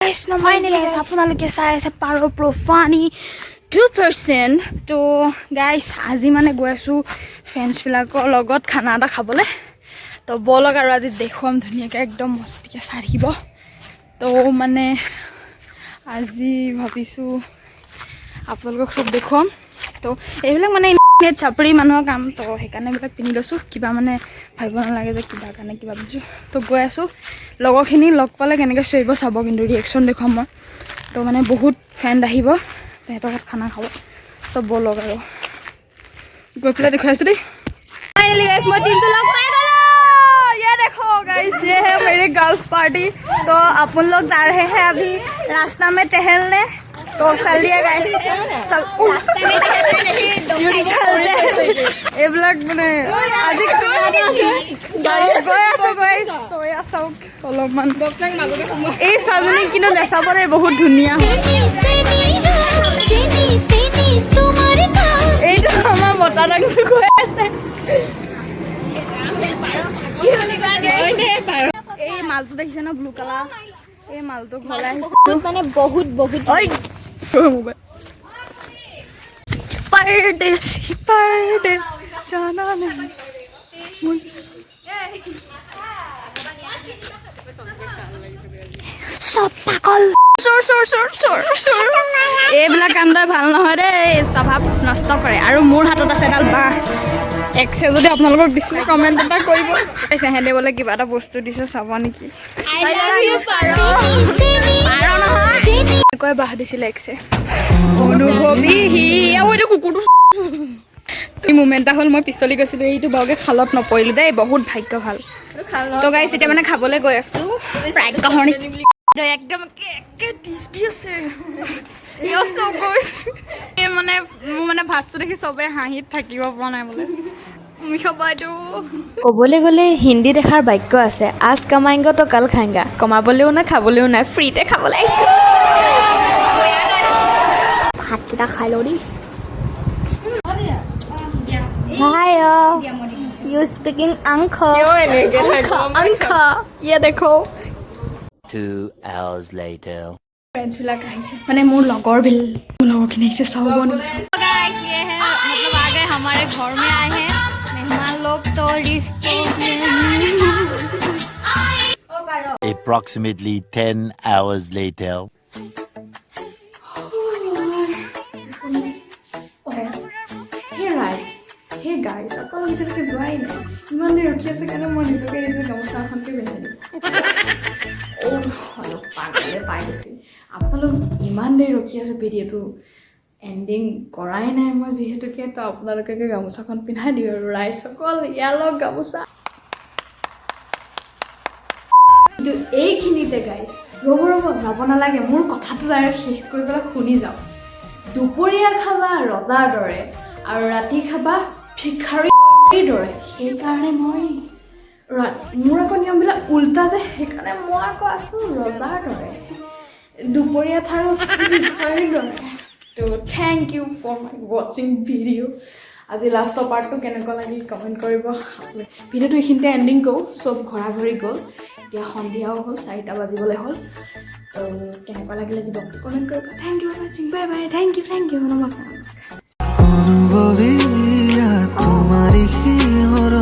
গাইছ, ফাইনেলি গাইছ, আপোনালোকে চাই আছে পাৰ প্ৰ' ফানি 2%। তো গাইছ, আজি মানে গৈ আছোঁ ফ্ৰেণ্ডছবিলাকৰ লগত খানা এটা খাবলৈ। তো ব'লক আৰু আজি দেখুৱাম ধুনীয়াকৈ, একদম মস্তিকৈ চাই থাকিব। তো মানে আজি ভাবিছোঁ আপোনালোকক চব দেখুৱাম। তো এইবিলাক মানে এনেই চাপৰি মানুহৰ কাম, তো সেইকাৰণে এইবিলাক পিন্ধি লৈছোঁ। কিবা মানে ভাবিব নালাগে যে কিবা কাৰণে কিবা পিন্ধিছোঁ। তো গৈ আছোঁ, লগৰখিনি লগ পালে কেনেকৈ চিঞৰিব চাব কিন্তু, ৰিয়েকশ্যন দেখুৱাম মই। তো মানে বহুত ফ্ৰেণ্ড আহিব, তেহেঁতৰ ঘৰত খানা খাব। তো ব'লক আৰু গৈ পেলাই দেখুৱাই আছোঁ দেই। ফাইনেলি গাইছ, মই টিমটো লগ পাই গ'লো। ये देखो गाइस, ये है मेरी गर्ल्स पार्टी। तो अपन लोग जा रहे हैं अभी रास्ता में टहलने। तो चलिए गाइस, এইবিলাক মানে আজি খানা এটা আছে, গৈ আছো গাইছ। তো এয়া চাওক অলপমান, এই ছোৱালীজনীক কিন্তু নেচাব দেই, বহুত ধুনীয়া। এইটো আমাৰ মতা ডাংটো গৈ আছে। এই মালটো দেখিছে ন, ব্লু কালাৰ, এই মালটো ঘৰলৈ আহিছো। মানে বহুত বহুত। ঐ মোবাইল, परदेसी परदेस जाना नहीं मुझे। চব পাগল, চোৰ চোৰ চোৰ চোৰ চোৰ। এইবিলাক কাণ্ডই ভাল নহয় দেই, স্বভাৱ নষ্ট কৰে। আৰু মোৰ হাতত আছে এডাল বাঁহ। এক্সে যদি আপোনালোকক দিছিলে, কমেণ্ট এটা কৰিব। সিহঁতে বোলে কিবা এটা বস্তু দিছে, চাব নেকি? I love you পাৰ। পাৰ নহয়, এনেকুৱাই বাঁহ দিছিলে এক্সে। অনুভৱী সি আৰু এইটো কুকুৰটো। এই মুমেণ্ট এটা হ'ল, মই পিছলি গৈছিলোঁ, এইটো বাৰুকে খালত নপৰিলোঁ দেই, বহুত ভাগ্য ভাল। তো গাইছ, এতিয়া মানে খাবলৈ গৈ আছোঁ। প্ৰাজ্ঞ একদম একে টেষ্টি আছে। এই মানে মোৰ মানে ভাজটো দেখি চবে হাঁহিত থাকিব পৰা নাই বোলে বাইদেউ। ক'বলৈ গ'লে হিন্দীত এষাৰ বাক্য আছে, आज कमाएंगा तो कल खाएंगा। কমাবলৈও নাই, খাবলৈও নাই, ফ্ৰীতে খাবলৈ আহিছোঁ। ভাতকেইটা খাই লওঁ দেই। হাই, you speaking অংক অংক অংক। ये देखो। 2 hours later. ফ্ৰেণ্ডছবিলাক আহিছে, মানে মোৰ মোৰ লগৰখিনি আহিছে, চাব বনাইছে। गाइस, ये है, मतलब आ गए, हमारे घर में आए हैं मेहमान लोग, तो रिश्ते Approximately 10 hours later. হে ৰাইজ, হে গাইজ, আপোনালোক এতিয়ালৈকে যোৱাই নাই, ইমান দেৰি ৰখি আছে কাৰণে মই নিজকে নিজে গামোচা এখনকে পিন্ধাই দিওঁ। অ' অলপ পাগলে পাই গৈছিল। আপোনালোক ইমান দেৰি ৰখি আছে, ভিডিঅ'টো এণ্ডিং কৰাই নাই মই যিহেতুকে, তো আপোনালোকে গামোচাখন পিন্ধাই দিওঁ আৰু ৰাইজসকল, ইয়াৰ লওক গামোচা। কিন্তু এইখিনিতে গাইজ, ৰ'ব ৰ'ব, যাব নালাগে, মোৰ কথাটো ডাইৰেক্ট শেষ কৰি পেলাই শুনি যাওক। দুপৰীয়া খাবা ৰজাৰ দৰে আৰু ৰাতি খাবা ভিখাৰীৰ দৰে। সেইকাৰণে মই মোৰ আকৌ নিয়মবিলাক উল্টা যে, সেইকাৰণে মই আকৌ আছোঁ ৰজাৰ দৰে, দুপৰীয়া থাৰো ভিখাৰীৰ দৰে। তো thank you for my watching video। আজি লাষ্টৰ পাৰ্টটো কেনেকুৱা লাগিল কমেণ্ট কৰিব। ভিডিঅ'টো এইখিনিতে এণ্ডিং কৰোঁ। চব ঘৰা ঘৰি গ'ল, এতিয়া সন্ধিয়াও হ'ল, 4টা বাজিবলৈ হ'ল। তো কেনেকুৱা লাগিলে আজি ব্লগটো কমেণ্ট কৰিব। Thank you for watching, bye bye, thank you, thank you, নমস্কাৰ নমস্কাৰ। অনুভৱী তোমাৰি।